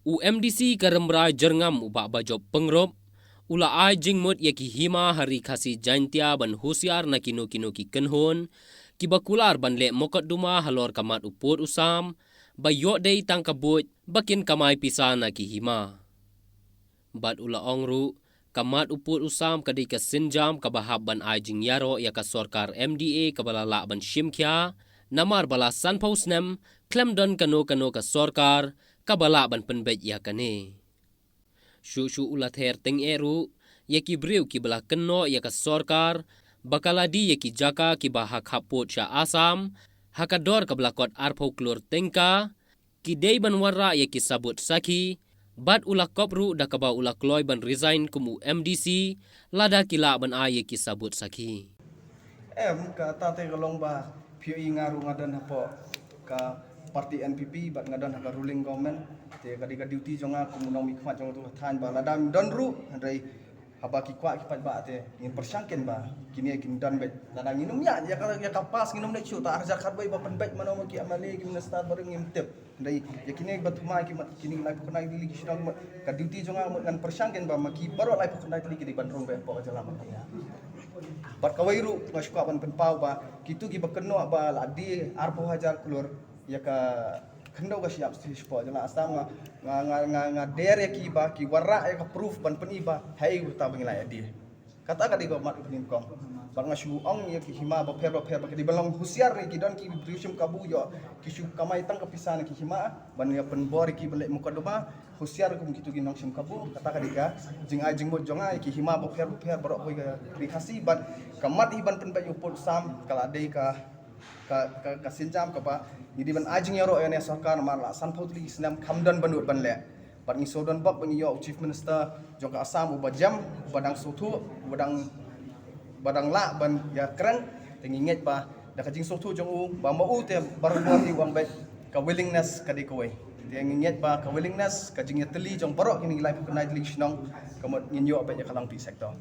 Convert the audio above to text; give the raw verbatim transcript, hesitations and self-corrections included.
U MDC ka Rambrai Jyrngam u Bah Bajop Pyngrope u la ai jingmut ïa ki hima ha Ri Khasi Jaintia ban husiar na kino kino ki kynhun kiba kular ban leh mokotduma halor ka mat u pud u sam ba ïoh dei tang ka buit ba kin kamai pisa na ki hima. Bad u la ong ruh, ka mat u pud u sam ka dei ka sienjam kaba hap ban ai jingïaroh ïa ka sorkar MDA kaba la lah ban shim khia, namar ba la sanphew snem khlem don kano kano ka sorkar kaba lah ban pynbeit ïa kane. Shuh shuh u la ther tyngeh ruh ïa ki briew kiba la kynnoh ïa ka sorkar ba ka la die ïa ki jaka kiba ha khappud sha Assam ha ka dor kaba la kot arphew klur tyngka, ki dei ban wanrah ïa ki sabut sakhi, bad u la kop ruh da kaba u la kloi ban resign kum u MDC lada ki lah ban ai ïa ki sabut sakhi. Em, kata te ka long ba phi ïohi nga ruh nga don hapoh ka party NPP bad nga don ha ka ruling government. Te ka dei ka duty jong nga kum u nongmihkhmat jong utu ka thaiñ ba lada ngim don ruh, hynrei haba ki kwah ki paidbah te ngin pyrshang ken ba kine kin don beit. Lada ngin ym ïa, ïa ka, ïa ka pass ngin ym leit shuh, ta arhajar khatwei ba pynbeit mano ma ki MLA, ki minister baroh ngim tip. Hynrei ïa kine ba thymmai ki mat, kine laiphew khyndai tylli ki shnong mat, ka duty jong nga mat ngan pyrshang ken ba ma ki baroh laiphew khyndai tylli ki dei ban rung beit hapoh ka jylla Meghalaya. Bad kawei ruh nga shu kwah ban pynpaw ba kito kiba kynnoh ba la die arphew hajar klur ïa ka khyndew ka shyiap shapoh jylla Assam, nga, nga, nga, nga, nga der ïa ki ba ki wanrah ïa ka proof ban pyni ba haei kata ba ngi la ïa die. Kata ka dei ka mat u pynïaid kong. Bad nga shu ong ïa ki hima bapher bapher ba ki dei ban long husiar, ne ki don ki briew shim kabu ïoh ki shu kamai tang ka pisa na ki hima ban ïa pynbor ïa ki ban leh mukotduma. Husiar kum kito ki nongshim kabu. Kata ka dei ka jingai jingmut jong nga ïa ki hima bapher bapher baroh kawei ka Ri Khasi bad ka mat hi ban pynbeit ïa u pud u sam ka la dei ka, ka, ka, ka sienjam kaba ngi dei ban ai jingïaroh ïa une u sorkar namar la sanphew tylli ki snem kam don ba nud ban leh. Bad ngi sngewdon bok ba ngi ïoh u Chief Minister jong ka Assam uba jem, uba dang sngewthuh, uba dang, uba dang lah ban ïakren. Te ngi ngeit ba da ka jingsngewthuh jong u ba ma u te baroh baroh hi u ong beit ka willingness ka dei kawei. Te ngi ngeit ba ka willingness, ka jingïatylli jong baroh kine ki laiphew khyndai tylli ki shnong ka mut ngin ïoh beit ïa ka Langpih sector.